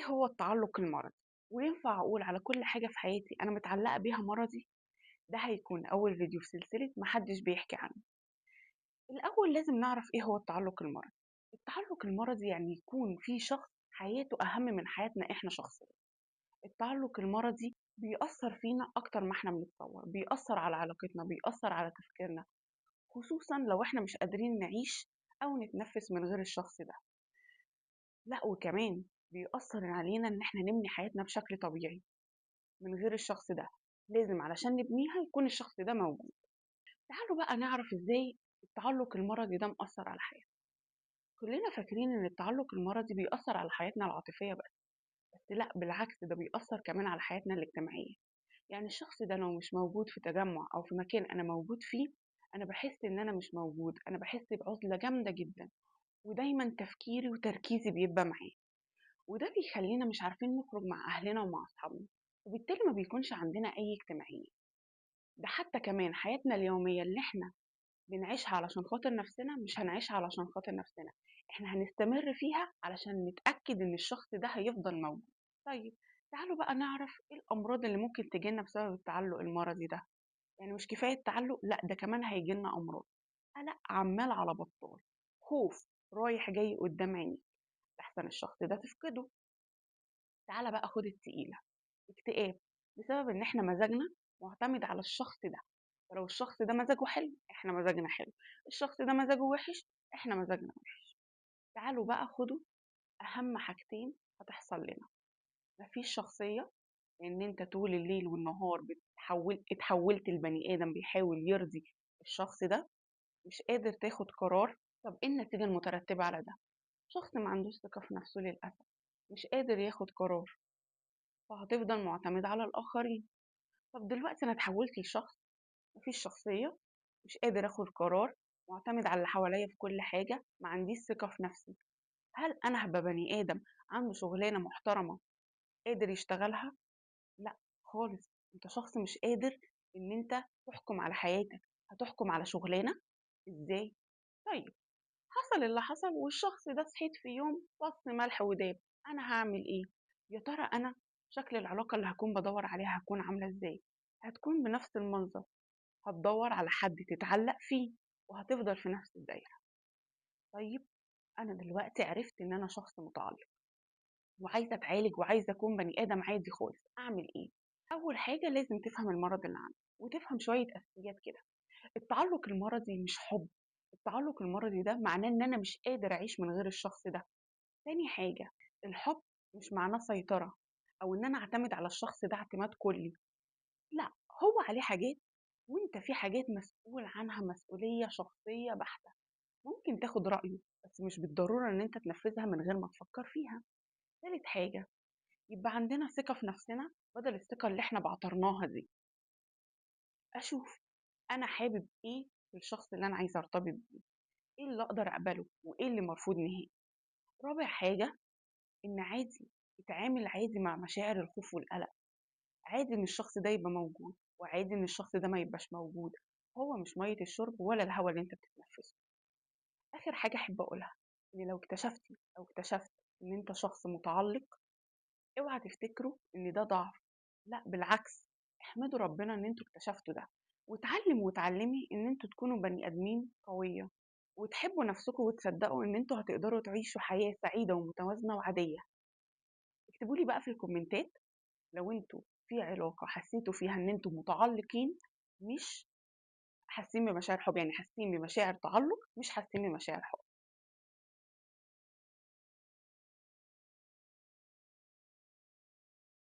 إيه هو التعلق المرضي؟ وينفع أقول على كل حاجة في حياتي أنا متعلقة بيها مرضي؟ ده هيكون أول فيديو في سلسلة محدش بيحكي عنه. الأول لازم نعرف إيه هو التعلق المرضي. التعلق المرضي يعني يكون في شخص حياته أهم من حياتنا إحنا شخصيا. التعلق المرضي بيأثر فينا أكتر ما إحنا بنتصور، بيأثر على علاقتنا، بيأثر على تفكيرنا، خصوصا لو إحنا مش قادرين نعيش أو نتنفس من غير الشخص ده. لا وكمان بيأثر علينا إن إحنا نبني حياتنا بشكل طبيعي من غير الشخص ده، لازم علشان نبنيها يكون الشخص ده موجود. تعالوا بقى نعرف إزاي التعلق المرضي ده مأثر على حياتنا. كلنا فاكرين إن التعلق المرضي بيأثر على حياتنا العاطفية بس لا بالعكس، ده بيأثر كمان على حياتنا الاجتماعية. يعني الشخص ده لو مش موجود في تجمع أو في مكان أنا موجود فيه، أنا بحس إن أنا مش موجود، أنا بحس بعزلة جامدة جدا، ودايما تفكيري وتركيزي بيبقى معاه، وده بيخلينا مش عارفين نخرج مع أهلنا ومع أصحابنا، وبالتالي ما بيكونش عندنا أي اجتماعية. ده حتى كمان حياتنا اليومية اللي احنا بنعيشها علشان خاطر نفسنا مش هنعيشها علشان خاطر نفسنا، احنا هنستمر فيها علشان نتأكد ان الشخص ده هيفضل موجود. طيب تعالوا بقى نعرف ايه الأمراض اللي ممكن تجينا بسبب التعلق المرضي ده. يعني مش كفاية التعلق، لا ده كمان هيجيلنا أمراض. قلق عمال على بطال، خوف رايح جاي قدام عينيك لحسن الشخص ده تفقده. تعالى بقى خد التقيلة، اكتئاب، بسبب ان احنا مزاجنا معتمد على الشخص ده. فلو الشخص ده مزاجه حلو احنا مزاجنا حلو، الشخص ده مزاجه وحش احنا مزاجنا وحش. تعالوا بقى خدوا اهم حاجتين هتحصل لنا. مفيش شخصية، لان انت طول الليل والنهار اتحولت لبني ادم بيحاول يرضي الشخص ده، مش قادر تاخد قرار. طب ايه النتيجة المترتبة على ده؟ شخص ما عندوش ثقة في نفسه للأسف، مش قادر ياخد قرار، فهتفضل معتمد على الآخرين. طب دلوقتي أنا اتحولت لشخص مفيش شخصية، مش قادر آخد قرار، معتمد على اللي حواليا في كل حاجة، ما عنديش ثقة في نفسي. هل أنا هبقى بني آدم عنده شغلانة محترمة قادر يشتغلها؟ لا خالص. أنت شخص مش قادر إن أنت تحكم على حياتك، هتحكم على شغلانة إزاي؟ طيب حصل اللي حصل والشخص ده صحيت في يوم فص ملح وداب، أنا هعمل إيه؟ يا ترى أنا شكل العلاقة اللي هكون بدور عليها هتكون عاملة إزاي؟ هتكون بنفس المنظر، هتدور على حد تتعلق فيه وهتفضل في نفس الدايرة. طيب أنا دلوقتي عرفت إن أنا شخص متعلق وعايزة أتعالج وعايزة أكون بني آدم عادي خالص، أعمل إيه؟ أول حاجة لازم تفهم المرض اللي عندك وتفهم شوية أساسيات كده. التعلق المرضي مش حب، التعلق المرضي ده معناه إن أنا مش قادر أعيش من غير الشخص ده. تاني حاجة، الحب مش معناه سيطرة أو إن أنا أعتمد على الشخص ده اعتماد كلي، لا هو عليه حاجات وإنت في حاجات مسؤول عنها مسؤولية شخصية بحتة، ممكن تاخد رأيه بس مش بالضرورة إن أنت تنفذها من غير ما تفكر فيها. تالت حاجة، يبقى عندنا ثقة في نفسنا بدل الثقة اللي إحنا بعترناها دي. أشوف أنا حابب إيه في الشخص اللي أنا عايزة أرتبط بيه، إيه اللي أقدر أقبله وإيه اللي مرفوض نهائي. رابع حاجة، إن عادي اتعامل عادي مع مشاعر الخوف والقلق، عادي إن الشخص ده يبقى موجود وعادي إن الشخص ده ما يبقاش موجود، هو مش مية الشرب ولا الهواء اللي أنت بتتنفسه. آخر حاجة أحب أقولها، إن لو اكتشفتي أو اكتشفت إن أنت شخص متعلق، اوعى تفتكروا إن ده ضعف، لا بالعكس، احمدوا ربنا إن أنتوا اكتشفتوا ده، وتعلم وتعلمي إن أنتوا تكونوا بني آدمين قوية وتحبوا نفسكم وتصدقوا إن أنتوا هتقدروا تعيشوا حياة سعيدة ومتوازنة وعادية. اكتبوا لي بقى في الكومنتات لو أنتوا في علاقة حسيتوا فيها إن أنتوا متعلقين، مش حاسين بمشاعر حب، يعني حاسين بمشاعر تعلق مش حاسين بمشاعر حب.